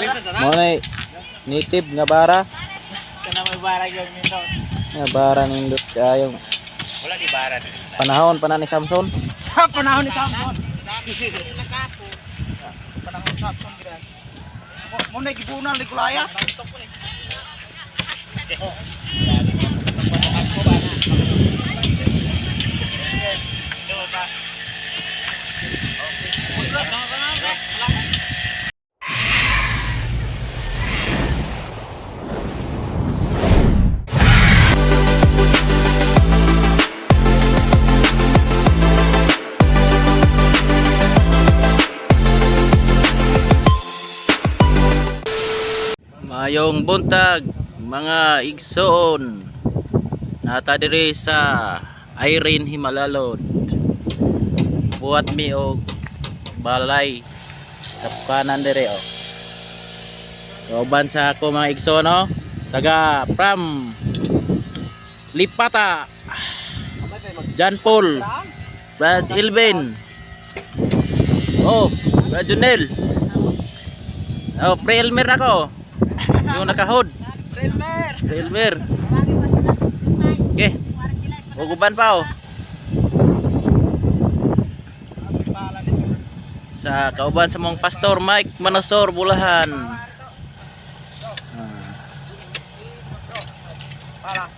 Mo na native nga bara. Kana may bara gyud nindot. Nga bara nindot kayo. Wala di bara diri. Panahon pa na ni Samson. Panahon ni Samson. Panahon Samson gid. Mo na gibunal ni Kulaya. Mayong buntag mga igsoon. Nata diri sa Irene Himalalod. Buhat mi og balay tapukanan diri oh. Kauban sa ako mga igsoon oh. Taga from Lipata. John Paul, Brad Ilvin. Oh, Brad Junel. Oh, Pre Elmer ako. Yung nakahood. Elmer. Pre Elmer. Okay. Uguban pa oh. Sa kauban sa mong pastor Mike Manasor Bulahan. Para.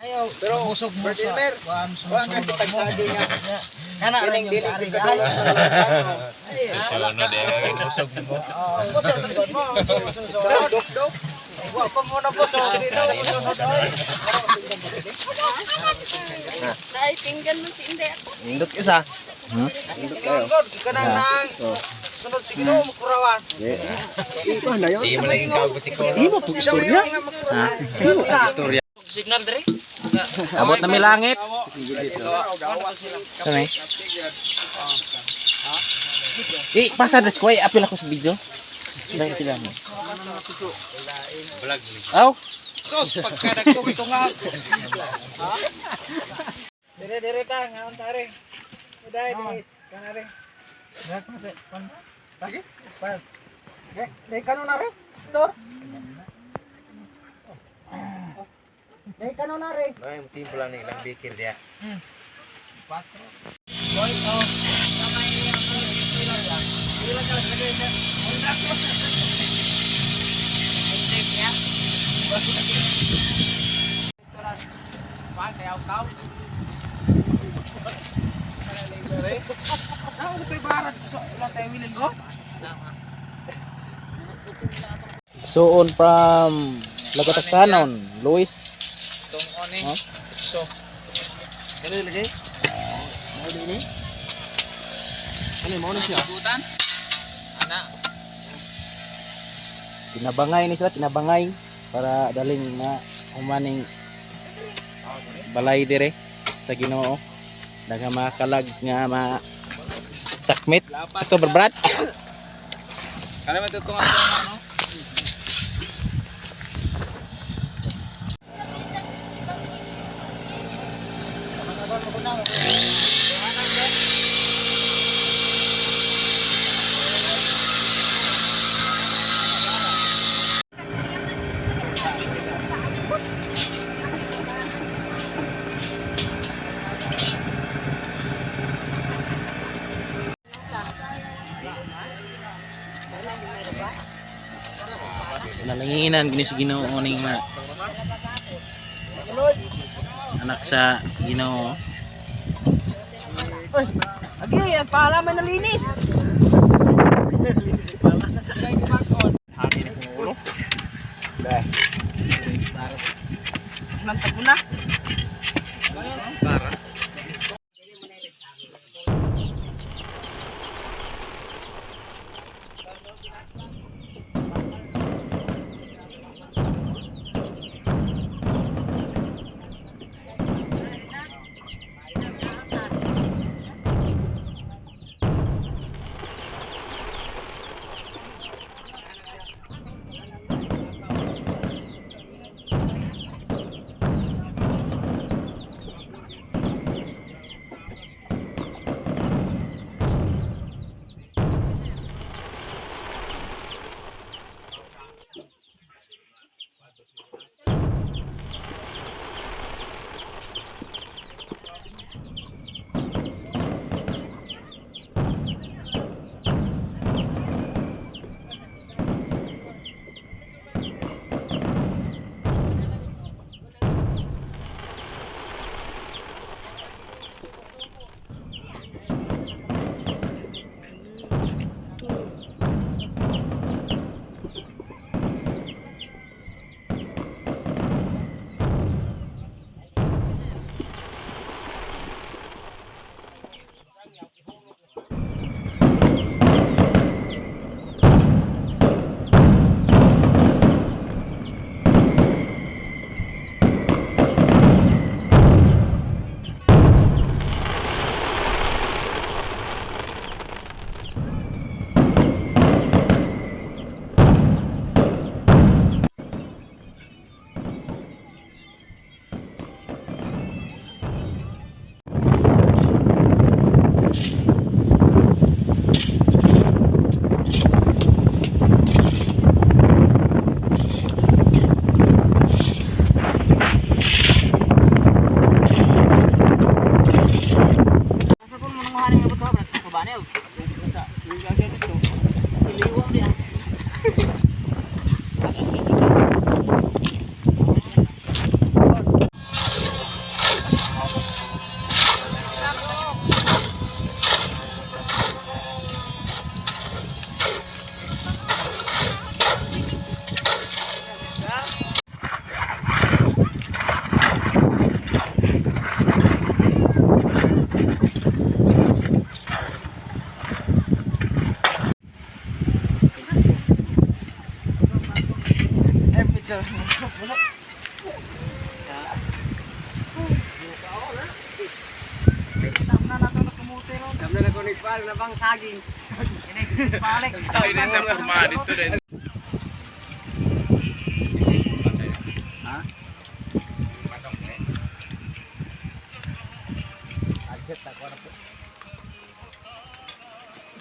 Ayaw, Pero busog mo Bert Elmer, kuan kuan nga tagsagi nga. Kana Piling rin dili yung gyud kadulot sa lansan. Busog busog mo, busog busog. Dok dok. Wa pa mo na busog dito, busog oy. Dahil pinggan man si Inday ako. Nindot isa. Hmm? Nindot kayo. God, kana nang sunod si Ginoo makurawan. Iko na yon. Imo pug istorya. Ha? Istorya. Signal diri. Abot na mi langit. Kami. Eh, pasa dress ko ay apil ako sa video. Dahil sila mo. Aw, Sos pagka nagtugtunga. Dire dire ta ngaon tare. Uday dire kana re. Sige. Pas. Dai kano na re? Dor. Dai kano na re? Ay, timpla ni ilang bikir dia. Boy, oh. Suon from Lagatasanon, Luis. Tong Huh? So, Kani lagi? Mo dinhi. Ano mo ni siya? Ana. Tinabangay ni sila, tinabangay para daling na humaning balay dire sa Ginoo. Daga makalag nga ma sakmit. Sakto ba, Brad? Kani matutungan ko ano? Nalanginan gini sa Ginoo ning ma anak sa Ginoo. Agi, ang pala may nalinis. Dai. Nantag mo na.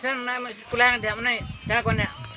Saan na kulang di mo na. Sa ko na.